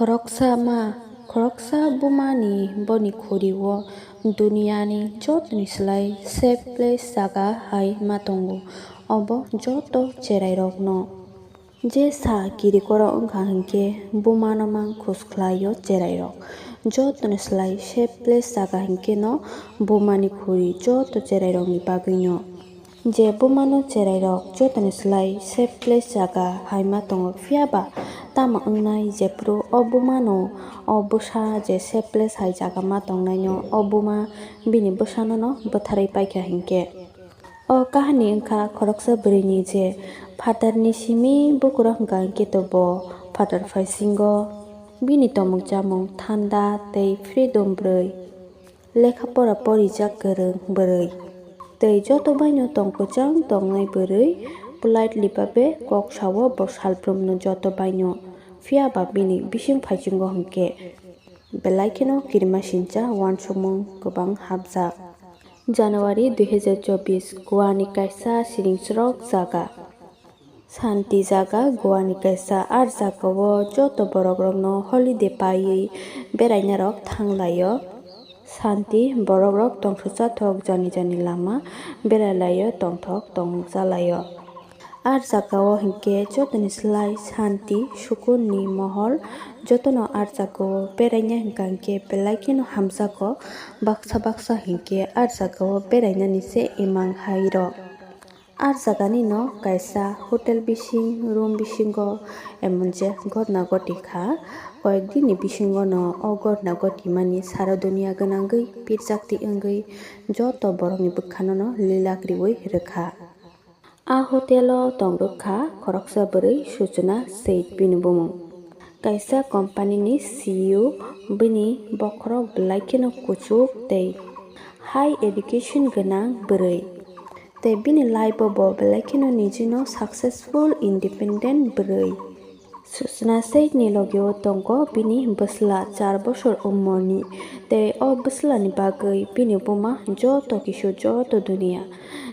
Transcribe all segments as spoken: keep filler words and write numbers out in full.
Khoroksa ma, khoroksa bumani boni khuri-o duniani jotoni slai safest place jaga hai ma tongo. Obo joto cherairokno. Jesa kirikorok wngkha hinkhe bumano mang khus khlaio cherairok. Jotoni slai safest place jaga hinkheno bumani khuri joto cherairokni bagwino. Je bumano cherairok jotoni slai safest place jaga hai ma tongo, phiyaba tamo wngnai jephru o bumano o bwsa je safest place hai jaga ma tongnaino o buma bini bwsanono bwtharwi paikha hinkhe. O kahani wngkha khoroksa bwrwini je phatarni simi bukurok hwnkha hinkhe to bo phatar phaisingo bini tomung chamung thanda tei freedom bwrwi. Lekha pora porijak kwrwng bwrwi. Tei joto baino tong kwchang tongnai bwrwi politely babe kok sao bo salbrumno joto baino. Phiyaba bini bising phaisingo hinkhe belai kheno kirimasingcha uansukmung kwbang hapjak. January dui hajar chobbish, Goani kaisa siring srok jaga. Santi jaga Goani kaisa art jagao joto borokrokno holiday paiwi berainarok thanglaio. Santi borokrok tongthokjathok jani jani lama berailaio, tongthok tongchalaio. Art jagao hinkhe jotoni slai santi, sukunni mohol jotono art jagao beraina hinkha hinkhe belai kheno hamjakgo. Baksa baksa hinkhe art jagao berainani se imang hairok. Ar jagani no kaisa hotel bising room bisingo emon je ghotna ghoti kha. Koyek din ni bisingo no o ghotna ghotimani sara duniya gwnangwi pirjakti wngwi joto borokni bwkhano no lilak riwi rwkha. A hotel o tongrwkha khoroksa bwrwi Suchna Seth bini bumung. Kaisa company ni C E O, bini bokhorok belai kheno kuchuk tei high education gwnang bwrwi. Tei bini life o bo belai kheno nijino successful independent bwrwi. Suchna Seth ni logi o tongo bini bwsla char bosor umor ni, tei o bwsla ni bagwi bini buma joto kisu joto duniya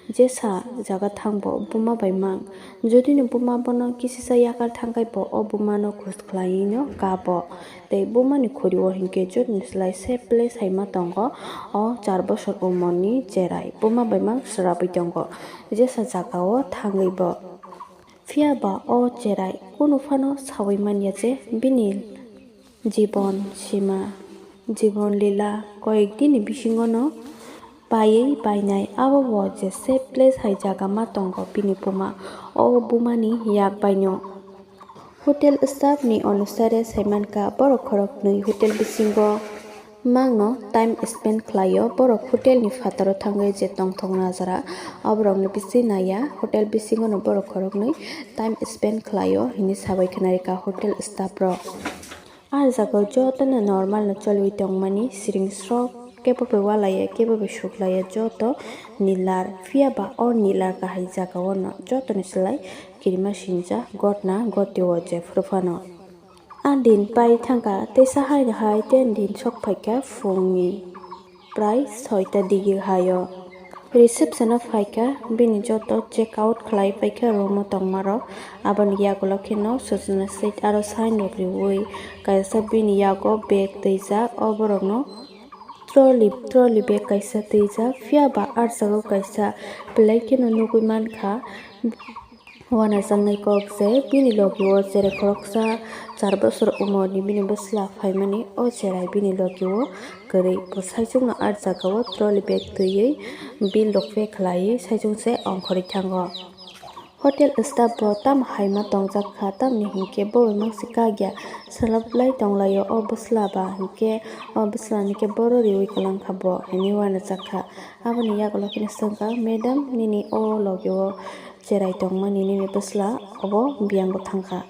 jesa jaga thangbo buma bai mang. Jodi ni buma bono kisisa yakar thangkhai bo o buma no khus khlaiwi no kabo. Tei buma ni khuri o hinkhe jodi ni slai se place hai ma tongo o char bosor umor ni cherai buma bai mang srabwi tongo jesa jaga o thangwi bo. Phiya ba o cherai kunu phano saui manya je bini jibon sima, jibon lila koyek dini bisingo no paiwi painai. Abo bo je safe place hai jaga ma tongo bini buma, o buma ni yak bai no. Hotel staff ni onusare sai mankha borok khoroknwi hotel bisingo mangno time spend khlaio. Borok hotel ni phataro thangwi je tongthok najra, aborokno bisi naiya. Hotel bisingo no borok khoroknwi time spend khlaio hinwi sabai khna rikha hotel staff rok. A jaga o jotono normal no choliwi tongmani, siring srok, kebo bai walaiya, kebo bai suklaiya, joto nilar. Phiya ba o nilar kahai jaga o no jotoni slai kirima singjak gotna gotio je phuru phano. A din pai thangkha, teisa hai hai ten din sok phaikha phungni prai soita digi hai o. Reception o phaikha, bini joto check out khlai paikha room o tongma rok. Aboni yagulo kheno Suchna Seth aro sign rok riui kaisa bini yago bag twijak, o borok no trolley, trolley bag kaisa twijak. Phiya ba ah jaga o kaisa belai kheno nugui mankha. Uanajaknai kok je bini logi o cherai khoroksa char bosor umorni bini bwsla phaimani, o cherai bini logi o kwrwi. Bo saichung no ah jaga o trolley bag twiwi bill rok pay khlaiwi saichung se ongkhorwi thango. Hotel staff bo tamo hai ma tongjak kha, tamni hinkhe bo bai mangsi kagya swlaplai tonglaio o bwsla ba, hinkhe o bwsla ni khe boro riui kwlang kha bo hinwi uanajak kha. Aboni yagulo kheno swngkha, "Madam, nini o logi o cherai tongmani nini bwsla obo biyango thangkha."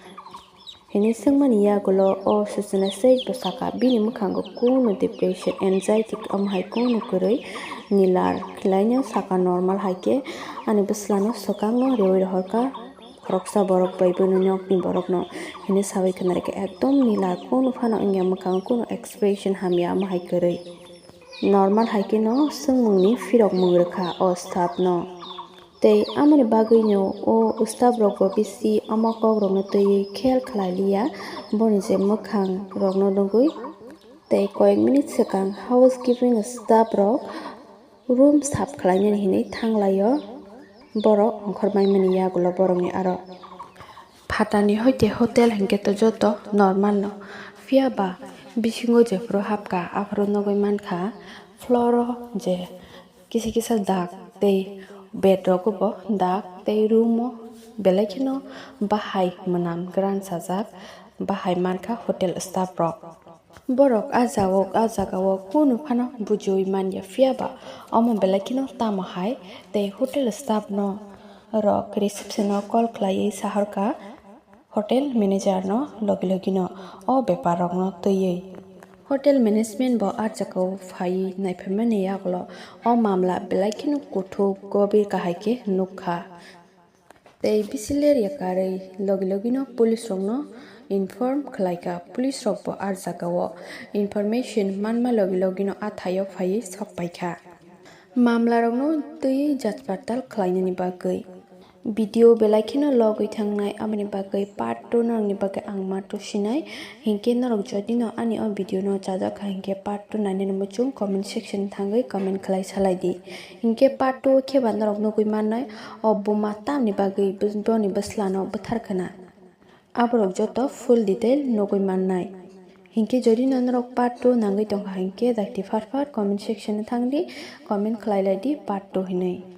Hinwi swngmani yagulo o Suchna Seth bo sakha, bini mwkhango kunu depression, anxiety, omo hai kunu kwrwi nilar khlaino sakha, normal hai khe ani bwslano swkangno riui rohorkha khoroksa borok bai, bono nokni borokno hinwi saui khna rikha, ekdom nilar, kunu phano wngya mwkhango kunu expression hamya, omo hai kwrwi. Normal hai kheno swngmungni phirokmung rwkha o staff no. Tei amoni bagwino o staff rokbo bisi omo kokrokno twiwi khel khlai liya, boni je mwkhang rokno nugwi. Tei koyek minute swkang housekeeping staff rok room sap khlainani hinwi thanglaio, borok ongkhormaimani yagulo borokni aro. Phatani hoite hotel hinkhe to joto normal no, phiya ba bisingo jephuru hapkha aphuru nugwi mankha floor o je kisa kisa dak tei bed rogo bo dak tei room o belai kheno bahai mwnam gran sajak, bahai mankha hotel staff rok. Borok a jagao, a jagao kunu phano bujiwi manya, phiya ba omo belai kheno tamo hai tei hotel staff no rok reception o call khlaiwi sahorkha hotel manager no logi logi no o bepar rok no twiwi. Hotel management bo a jagao phaiwi naiphaimani yagulo o mamla belai kheno kuthuk gobir kahai khe nukha. Tei bisi ler yakarwi logi logino police rokno inform khlaikha. Police rokbo a jagao information manma logi logino a thaio phaiwi sok paikha. Mamla rokno twiwi jat patal khlainani bagwi. Video belai kheno logwi thangnai, aboni bagwi part two norokni bagwi ang ma tusinai. Hinkhe norok jodi no ani o video no chajak kha hinkhe part two nainani muchung comment section thangwi comment khlai salai di. Hinkhe part two khe ba norok nugwi mannai o buma tamni bagwi bus-, boni bwslano bwthar khna. Aborok joto full detail nugwi mannai. Hinkhe jodi no norok part two nangwi tongkha hinkhe dakti phar phar comment section o thangdi, comment khlai lai di part two hinwi.